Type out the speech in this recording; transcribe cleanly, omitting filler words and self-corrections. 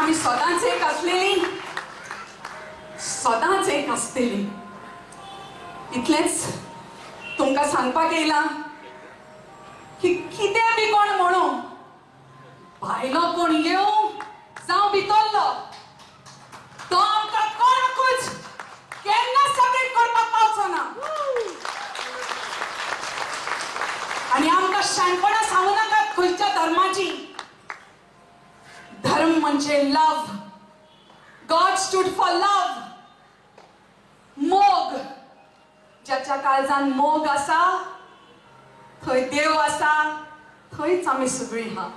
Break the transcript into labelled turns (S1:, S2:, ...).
S1: आमी सदांच एक आसलेली, सदांच एक आसतली. इतलेंच तुमकां सांगपाक येयलां की कितें बी कोण म्हणू, भायलो कोण येवं जावं भितरलो, तो आमकां कोणाकूच केन्ना सेपरेट करपाक पावचो ना. आनी आमकां शाणपणां सांगू नाकात खंयच्या धर्माची. धर्म म्हणजे love. God stood for love, मोग. ज्याच्या काळजान मोग आसा थंय देव आसा, थंयच आमी सगळीं आहा.